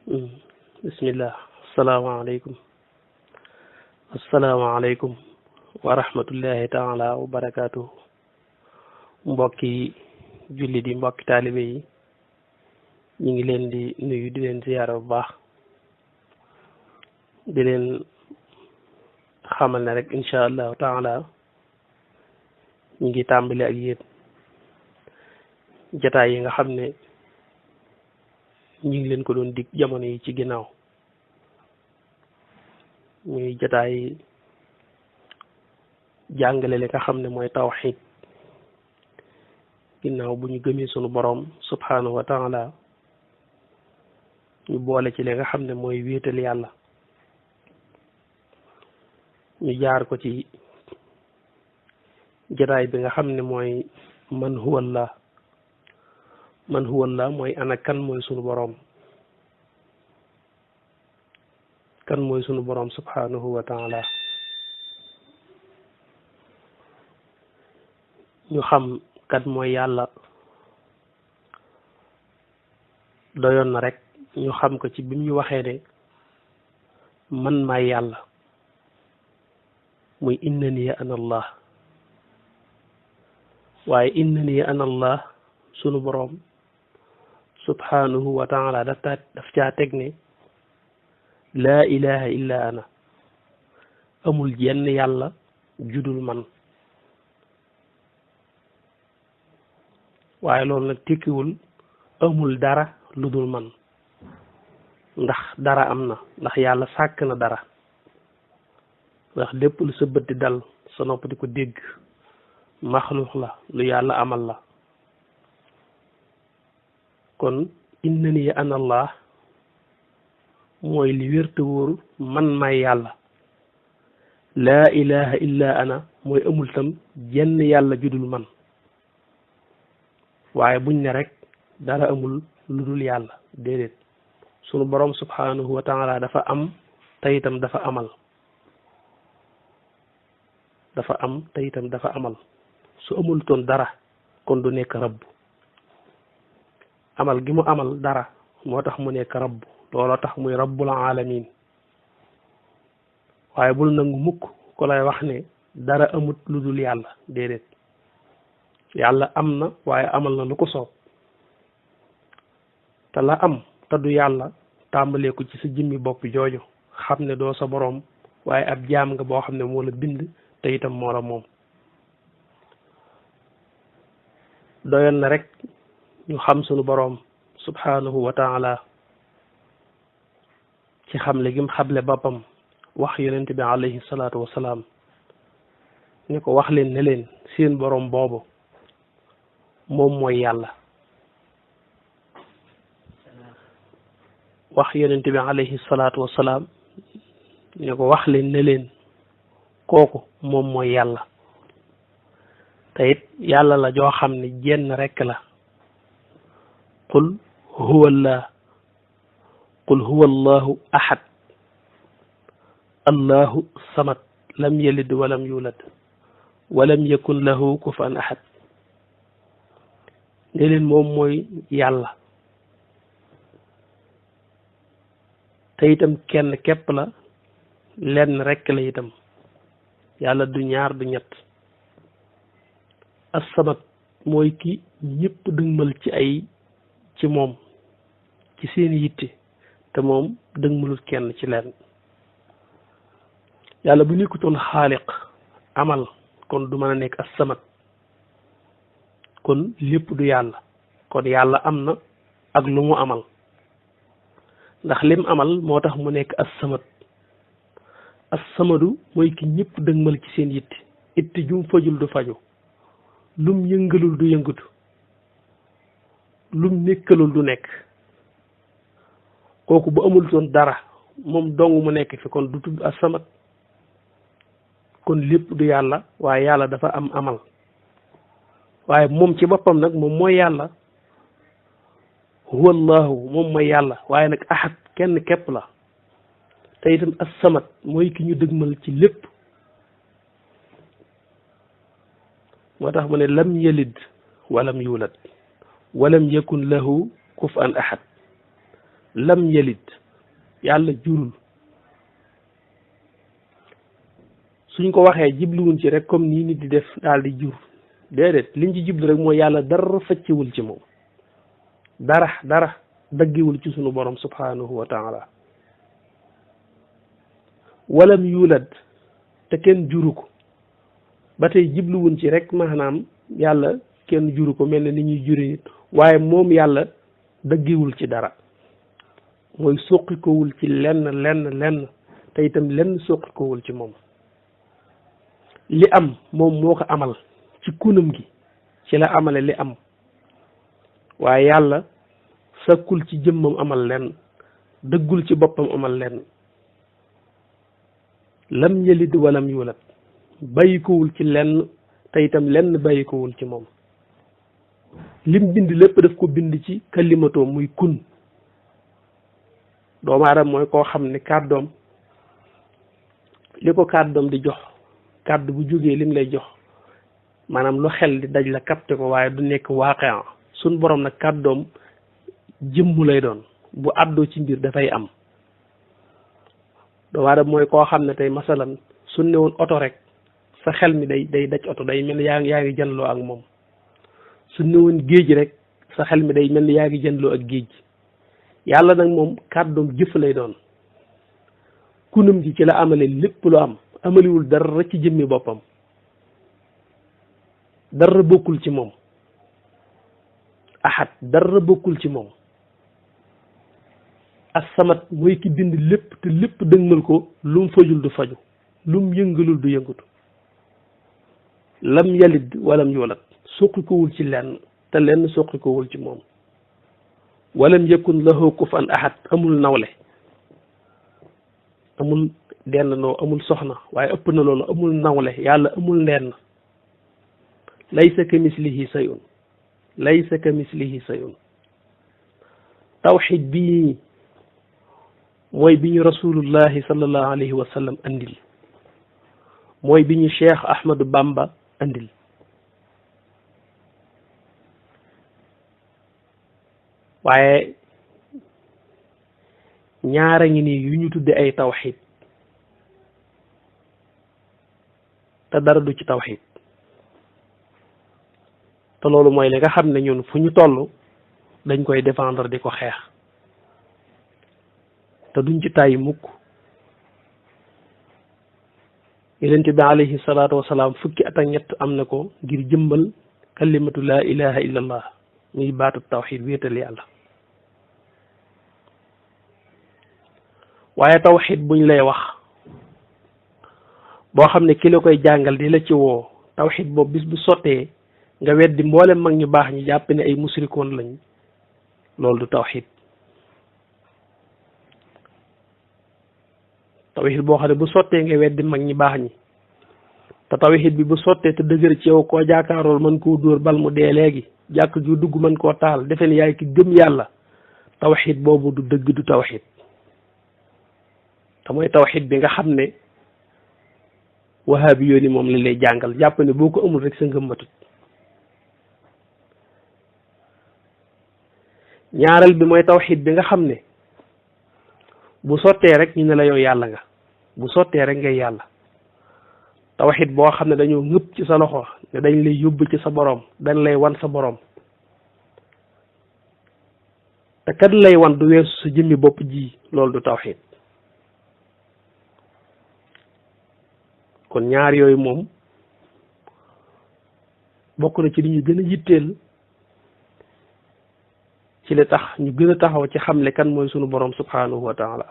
bismillah asalaamaaleykum wa rahmatullahi taala wa barakaatu mbokki jullit yi mbokki taalibe yi ñu ngi leen di nuyu di leen ziyaara bu baax di leen xamal ne rek incha allahu taala ñu ngi tàmbali ak yéen jataay yi nga xam ne ñu ngi leen ko doon dig jamono yi ci ginnaaw muy jataay jàngale li nga xam ne mooy tawxiid ginnaaw bu ñu gëmee sunu boroom subhanahu wa taala ñu boole ci li nga xam ne mooy wéetal yàlla ñu jaar ko ci jataay bi nga xam ne mooy man huwallah mooy ana kan mooy sunu boroom subhanahu wa taala ñu xam kat mooy yàlla doyoon na rek ñu xam ko ci bi ñu waxee ne man maay yàlla muy innani ana allah waaye innani ana allah sunu boroom subhanahu wa taala daf caa teg ne laa ilaha illa ana amul jenn yàlla judul man waaye loolu nag tekkiwul amul dara lu dul man ndax dara am na ndax yàlla sàkk na dara ndax lépp lu sa bët di dal sa nopp di ko dégg maxluux la lu yàlla amal la kon innani ana allah mooy li wér te wóoru man may yàlla laa ilaha illa ana mooy amul tam jenn yàlla judul man waaye buñ ne rek dara amul lu dul yàlla déedéet sunu boroom subhanahu wa taala dafa am te itam dafa amal su amul toon dara kon du nekk rabb amal gi mu amal dara moo tax mu nekk rabb looloo tax muy rabbul alamin waaye bul nangu mukk ku lay wax ne dara amut lu dul yàlla déedéet yàlla am na waaye amal na lu ko soob te la am te du yàlla tàmbalee ko ci sa jëmmi bopp jooju xam ne doo sa boroom waaye ab jaam nga boo xam ne moo la bind te itam moo la moom doyoon na rek ñu xam sunu boroom subhanahu wa taala ci xamle gim xable boppam wax yonent bi alayhi salaatu wasalaam ne ko wax leen ne leen seen boroom boobu moom mooy yàlla wax yonent bi alayhi salaatu wasalaam ne ko wax leen ne leen kooku moom mooy yàlla te it yàlla la joo xam ne jenn rekk la qul huwa allahu ahad allahu samad lam yalid walam yulad walam yakun lahu kufuwan ahad ne leen moom mooy yàlla te itam kenn képp la lenn rekk la itam yàlla du ñaar du ñett as-samad mooy ki ñëpp dëgmal ci moom ci seen yitte te moom dëgmalul kenn ci leen yàlla bu nekkutoon xaaliq amal kon du mën a nekk as-samad kon lépp du yàlla kon yàlla am na ak lu mu amal ndax lim amal moo tax mu nekk as-samad as-samadu mooy ki ñëpp dëgmal ci seen yitte jum fajul du faju lum yëngalul du yëngatu lum nekkalul du nekk kooku bu amul toon dara moom dong mu nekk fi kon du tudd as-samad kon lépp du yàlla waaye yàlla dafa am amal waaye moom ci boppam nag moom mooy yàlla huwa allahu moom mooy yàlla waaye nag ahad kenn képp la te itam as-samad mooy ki ñu dëgmal ci lépp moo tax mu ne lam yalid walam yulad walam yakun lahu kufuwan ahad lam yalid yàlla jurul suñ ko waxee jibluwuñ ci rek comme nii nit di def daal di jur déedéet liñ ci jiblu rek mooy yàlla dara fëccewul ci moom dara daggiwul ci sunu borom subhanahu wa taala walam yulad te kenn juru ko ba tey jibluwuñ ci rek maanaam yàlla kenn juru ko mel ne ni ñuy juri nit waaye moom yàlla daggiwul ci dara mooy soqikowul ci lenn te itam lenn soqikowul ci moom li am moom moo ko amal ci kunam gi ci la amale li am waaye yàlla sakkul ci jëmmam amal lenn dëggul ci boppam amal lenn lam yalid walam yulad bàyyikowul ci lenn te itam lenn bàyyikowul ci moom lim bind lépp daf ko bind ci kalimatoo muy kun doomu aadama mooy koo xam ne kàddoom li ko kàddoom di jox kàddu bu jógee lim lay jox maanaam lu xel di daj la capté ko waaye du nekk waaqe suñ borom nag kàddoom jëmmu lay doon bu àddoo ci mbir dafay am doomu aadama mooy koo xam ne tey masalan suñ ne woon oto rek sa xel mi day daj oto day mel ni yaa ngi janloo ak moom suñ ne woon géej rek sa xel mi day mel ni yaa ngi janloo ak géej yàlla nag moom kàddoom jëf lay doon kunum gi ci la amale lépp lu am amaliwul dara ci jëmmi boppam dara bokkul ci moom ahad dara bokkul ci moom as-samat mooy ki bind lépp te lépp dëgmal ko lum fajul du faju lum yëngalul du yëngatu lam yalid walam yulad soqikowul ci lenn te lenn soqikowul ci moom walam yakun lahu kufuwan ahad amul nawle amul dendandoo amul soxna waaye ëpp na loolu amul nawle yàlla amul ndenn laysa ka mislihi sayun tawxid bii mooy bi ñu rasulullahi sallallahu alayhi wa sallam andil mooy bi ñu cheikh ahmadu bamba andil waaye ñaara ngi nii yu ñu tudde ay tawxid te dara du ci tawxid te loolu mooy li nga xam ne ñun fu ñu toll dañ koy défendre di ko xeex te duñ ci tàyyi mukk yonent bi alayhi salaatu wasalaam fukki at ak ñett am na ko ngir jëmbal kalimatu laa ilaha illa allah muy baatu tawxid wéetal yàlla waaye tawxid buñ lay wax boo xam ne ki la koy jàngal di la ci woo tawxid boobu bis bu sottee nga weddi mboolem mag ñu baax ñi jàpp ne ay musrikoon lañ loolu du tawxid tawxid boo xam ne bu sottee nga weddi mag ñi baax ñi te tawxid bi bu sottee te dëgër ci yow koo jaakaarool mën koo dóor bal mu dee léegi jàkk ju dugg mën koo taal defe ne yaay ki gëm yàlla tawxid boobu du dëgg du tawxid te mooy tawxid bi nga xam ne wahabi yooni moom la lay jàngal jàpp ne boo ko amul rek sa ngëm matut ñaareel bi mooy tawxid bi nga xam ne bu sottee rek ñu ne la yow yàlla nga bu sottee rek ngay yàlla tawxid boo xam ne dañoo ngëpp ci sa loxo ne dañ lay yóbbu ci sa borom dañ lay wan sa borom te kat lay wan du weesu sa jëmmi bopp ji loolu du tawxid kon ñaar yooyu moom bokk na ci li ñu gën a yitteel ci li tax ñu gën a taxaw ci xamle kan mooy sunu borom subhanahu wa taala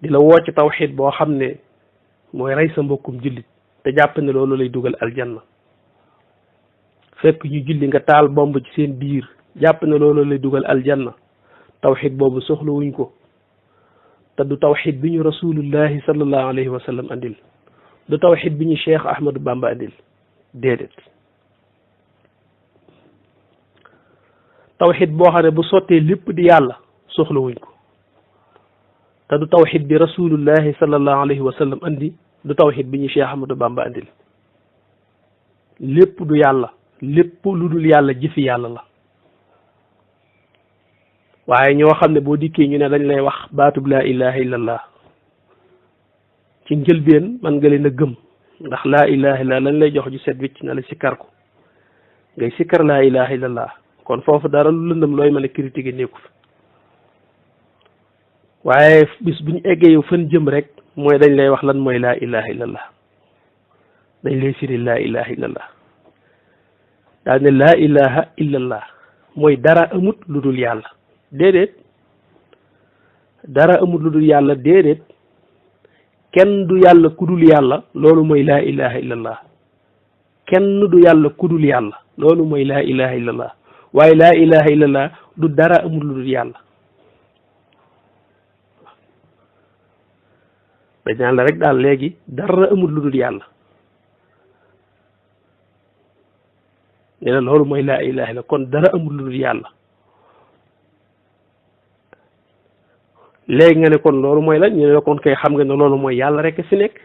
di la woo ci tawxid boo xam ne mooy rey sa mbokkum jullit te jàpp ne loolu lay dugal aljanna fekk ñu julli nga taal bomb ci seen biir jàpp ne loolu lay dugal aljanna tawxid boobu soxlawuñ ko te du tawxid bi ñu rasulullahi sallallahu alayhi wa sallam andil du tawxid bi ñu cheikh ahmadou bamba andil déedéet tawxid boo xam ne bu sottee lépp di yàlla soxlawuñ ko te du tawxid bi rasulullahi sallallahu alayhi wa sallam andi du tawxid bi ñu cheikh ahmadou bamba andil lépp du yàlla lépp lu dul yàlla jëfi yàlla la waaye ñoo xam ne boo dikkee ñu ne dañ lay wax baatub laa ilaha illallah ci njëlbeen man nga leen a gëm ndax laa ilaha illallah lañ lay jox ju set wicc na la sikkar ko ngay sikkar laa ilaha illallah kon foofu dara lu lëndëm looy mën a critiquer nekku fi waaye bis bu ñu eggee yow fan jëm rek mooy dañ lay wax lan mooy laa ilaha illallah dañ lay firi laa ilaha illallah daal ne laa ilaha illallah mooy dara amut lu dul yàlla déedéet dara amut lu dul yàlla déedéet kenn du yàlla kudul yàlla loolu mooy laa ilaha illallah kenn du yàlla kudul yàlla loolu mooy laa ilaha illallah waaye laa ilaha illallah du dara amut lu dul yàlla dañ naan la rek daal léegi dara amut lu dul yàlla ne la loolu mooy laa ilaha illallah kon dara amut lu dul yàlla léegi nga ne kon loolu mooy la ñu ne la kon kay xam nga ne loolu mooy yàlla rek fi nekk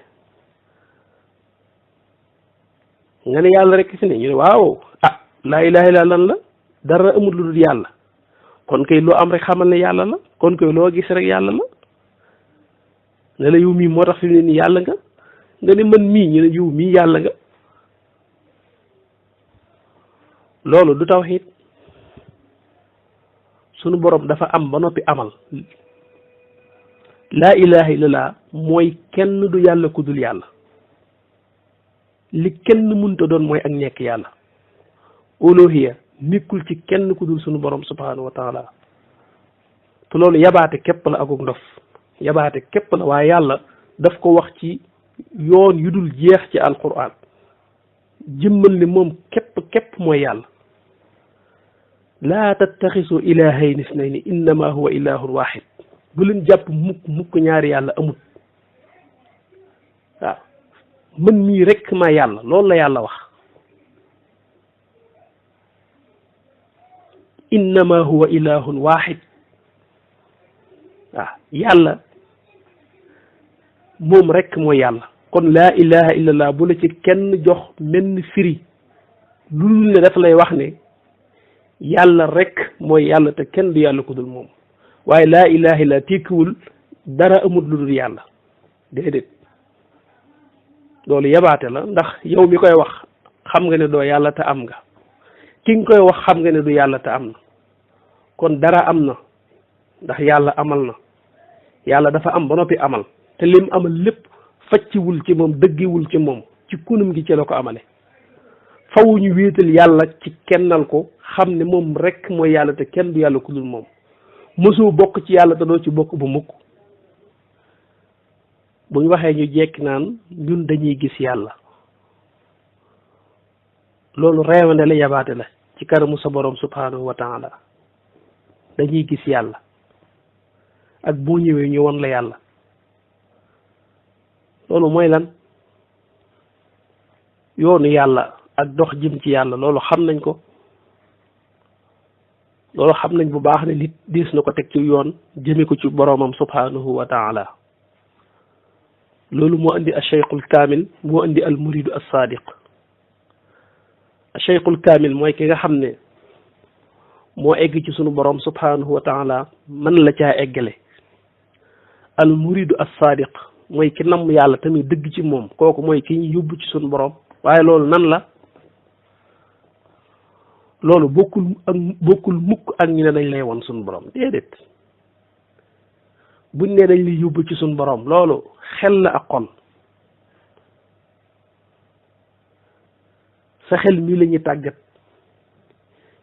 nga ne yàlla rek fi nekk ñu ne waaw ah laa ilaha illa lan la dara amul lu dul yàlla kon kay loo am rek xamal ne yàlla la kon kay loo gis rek yàlla la ne la yow mii moo tax fi mu ne nii yàlla nga ne man mii ñu ne yow mii yàlla nga loolu du tawhiid sunu borom dafa am ba noppi amal laa ilaha illallah mooy kenn du yàlla ku dul yàlla li kenn mënta doon mooy ak nekk yàlla uluhiyya nekkul ci kenn ku dul sunu borom subhanahu wa taala te loolu yabaate képp la akuk ndof yabaate képp la waaye yàlla daf ko wax ci yoon yu dul jeex ci alquran jëmmal ni moom képp mooy yàlla laa tattaxisu ilahayni isnayni innama huwa ilahun wahid bu leen jàpp mukk ñaari yàlla amut waaw man mii rek ma yàlla loolu la yàlla wax innama huwa ilahun wahid waaw yàlla moom rek mooy yàlla kon laa ilaha illallah bu la ci kenn jox menn firi lu dul ne dafa lay wax ne yàlla rek mooy yàlla te kenn du yàlla ku dul moom waaye laa ilaha illa tekkiwul dara amut lu dul yàlla déedéet loolu yabaate la ndax yow mi koy wax xam nga ne doo yàlla te am nga ki nga koy wax xam nga ne du yàlla te am na kon dara am na ndax yàlla amal na yàlla dafa am ba noppi amal te lim amal lépp facciwul ci moom dëggiwul ci moom ci kunum gi ci la ko amale fawu ñu wéetal yàlla ci kennal ko xam ne moom rek mooy yàlla te kenn du yàlla ku dul moom mosoo bokk ci yàlla te doo ci bokk bu mukk buñ waxee ñu jekki naan ñun dañuy gis yàlla loolu reewande la yabaate la ci kanamu sa borom subhanahu wa taala dañuy gis yàlla ak boo ñëwee ñu won la yàlla loolu mooy lan yoonu yàlla ak dox jëm ci yàlla loolu xam nañ ko loolu xam nañ bu baax ne nit diis na ko teg ci yoon jëme ko ci boroomam subhanahu wa taala loolu moo indi acheikhul kaamil moo indi al muridu as sadiq acheikhul kaamil mooy ki nga xam ne moo egg ci sunu borom subhanahu wa taala mën la caa eggale al muridu as sadiq mooy ki namm yàlla tamit dëgg ci moom kooku mooy ki ñu yóbbu ci sunu borom waaye loolu nan la loolu bokkul mukk ak ñu ne dañ lay won sunu borom déedéet buñ ne dañ lay yóbbu ci sunu borom loolu xel la ak xol sa xel mii la ñuy tàggat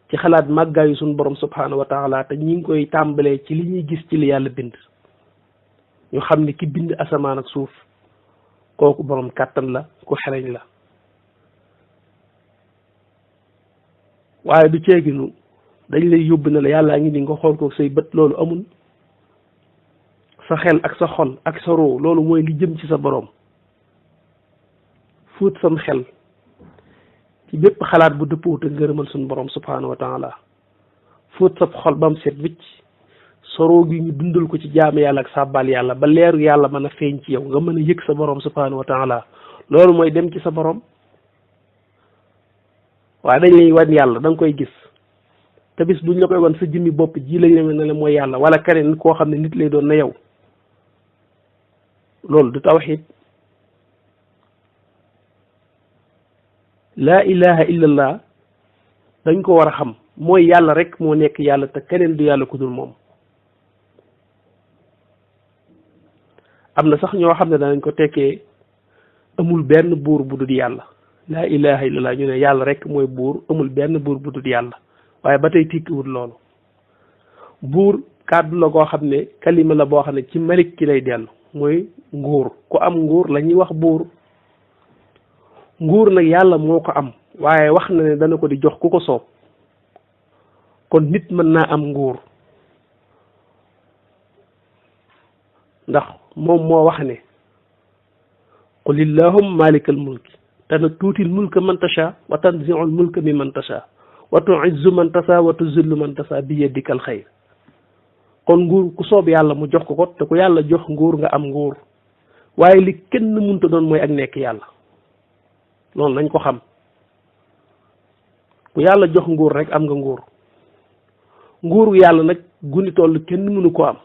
ci xalaat màggaayu sunu borom subhanahu wa taala te ñi ngi koy tàmbalee ci li ñuy gis ci li yàlla bind ñu xam ne ki bind asamaan ak suuf kooku borom kàttan la ku xereñ la waaye du ceeginu dañ lay yóbbu ne la yàllaa ngi ni nga xool ko say bët loolu amul sa xel ak sa xol ak sa roo loolu mooy li jëm ci sa borom fóot sam xel ci bépp xalaat bu dëppoo te ngërëmal suñu borom subhanahu wa taala fóot sa xol ba mu set wicc soroo gi ñu dundal ko ci jaamu yàlla ak sàbbal yàlla ba leeru yàlla mën a feeñ ci yow nga mën a yëg sa borom subhanahu wa taala loolu mooy dem ci sa borom waaye dañ lay wan yàlla da nga koy gis te bis buñ la koy wan sa jëmmi bopp ji lañ demee ne la mooy yàlla wala keneen koo xam ne nit lay doon na yow loolu du tawxiid. laa ilaha illallah dañ ko war a xam mooy yàlla rek moo nekk yàlla te keneen du yàlla ku dul moom. am na sax ñoo xam ne danañ ko tekkee amul benn buur bu dul yàlla laa ilaha illallah ñu ne yàlla rek mooy buur amul benn buur bu dul yàlla waaye ba tey tikkiwul loolu. buur kàddu la koo xam ne kalima la boo xam ne ci malik ki lay dellu mooy nguur ku am nguur la ñuy wax buur. nguur nag yàlla moo ko am waaye wax na ne dana ko di jox ku ko soob kon nit mën naa am nguur ndax moom moo wax ne qul illahumma malikal mulki tuutil mulka man tasha wa tanzi'ul mulka mimman tasha wa tu'izzu man tasha wa tuzillu man tasha bi yadikal xayr kon nguur ku soob yàlla mu jox ko te ku yàlla jox nguur nga am nguur waaye li kenn mënta doon mooy ak nekk yàlla loolu nañ ko xam ku yàlla jox nguur rek am nga nguuru yàlla nag guni toll kenn mënu koo am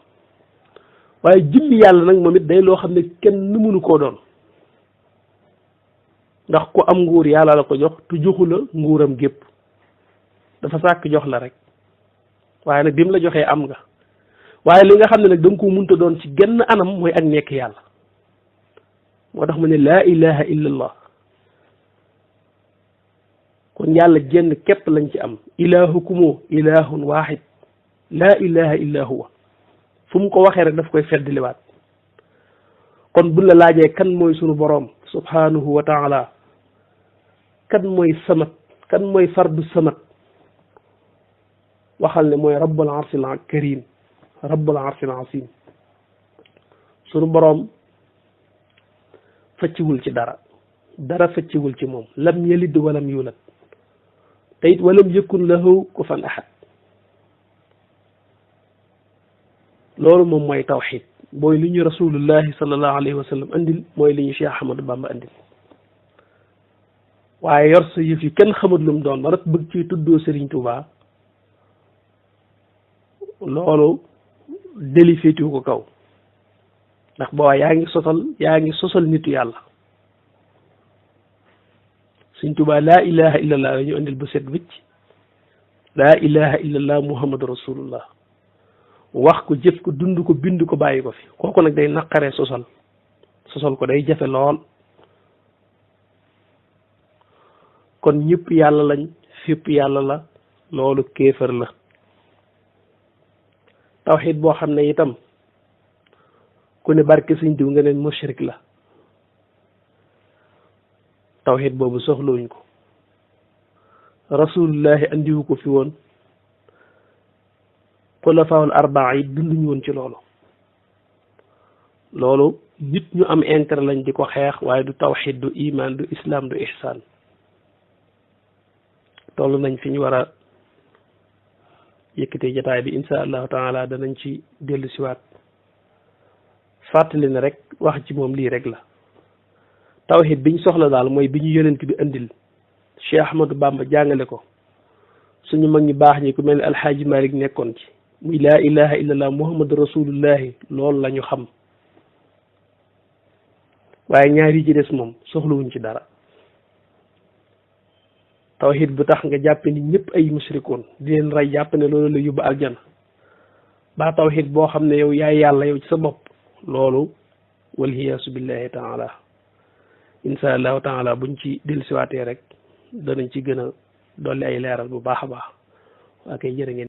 waaye jëmmi yàlla nag moom it day loo xam ne kenn mënu koo doon ndax ku am nguur yàlla la ko jox te joxu la nguuram gépp dafa sàkk jox la rek waaye nag bi mu la joxee am nga waaye li nga xam ne nag da nga ko mënta doon ci genn anam mooy ak nekk yàlla moo tax mu ne laa ilaha illallah kon yàlla jenn képp lañ ci am ilahukumu ilahun wahid laa ilaha illa huwa fu mu ko waxee rek daf koy feddliwaat kon buñ la laajee kan mooy sunu boroom subhanahu wa taala kan mooy samat kan mooy fardu samat waxal ne mooy rabbul arsil karim rabbul arsil asim sunu boroom fëcciwul ci dara fëcciwul ci moom lam yalid walam yulad te it walam yakun lahu kufuwan ahad loolu moom mooy tawxid mooy li ñu rasulullahi sallallahu alayhi wa sallam andil mooy li ñu Cheikh Ahmadou Bamba andil waaye yor sa yëf yi kenn xamut lu mu doon ba nag bëgg ci tuddoo Serigne Touba loolu deli féetiwu ko kaw ndax boo yaa ngi sosal nitu yàlla Sëriñ Tuubaa laa ilaha illallah la ñu andil bu set wicc laa ilaha illallah muhammadu rasulullah wax ko jëf ko dund ko bind ko bàyyi ko fi kooku nag day naqaree sosal ko day jafe lool kon ñëpp yàlla lañ fépp yàlla la loolu kéefër la tawxiid boo xam ne itam ku ne barke Sëriñ diw nga neen mushrik la tawxiid boobu soxlawuñ ko rasulullahi andiwu ko fi woon xulafaawul arbaa yi dunduñu woon ci loolu nit ñu am intérêt lañ di ko xeex waaye du tawxiid du iman du islam du ihsaan toll nañ fi ñu war a yëkkatee jataay bi insha allahu taala danañ ci dellu siwaat fàttali ne rek wax ci moom lii rek la tawxiid biñ soxla daal mooy bi ñu yonent bi andil Cheikh Ahmadou Bamba jàngale ko suñu mag ñi baax ñi ku mel ne alxaaji Malik nekkoon ci muy laa ilaha illallah muhammadu rasulullahi loolu la ñu xam waaye ñaar yi ci des moom soxlawuñ ci dara tawxiid bu tax nga jàppe ni ñëpp ay musrikoon di leen rey jàpp ne loolu la yóbbu aljana ba tawxiid boo xam ne yow yaay yàlla yow ci sa bopp loolu walhiyaasu billahi taala insha allahu taala buñ ci dellusiwaatee rek danañ ci gën a dolli ay leeral bu baax a baax waa kay jërë ngeen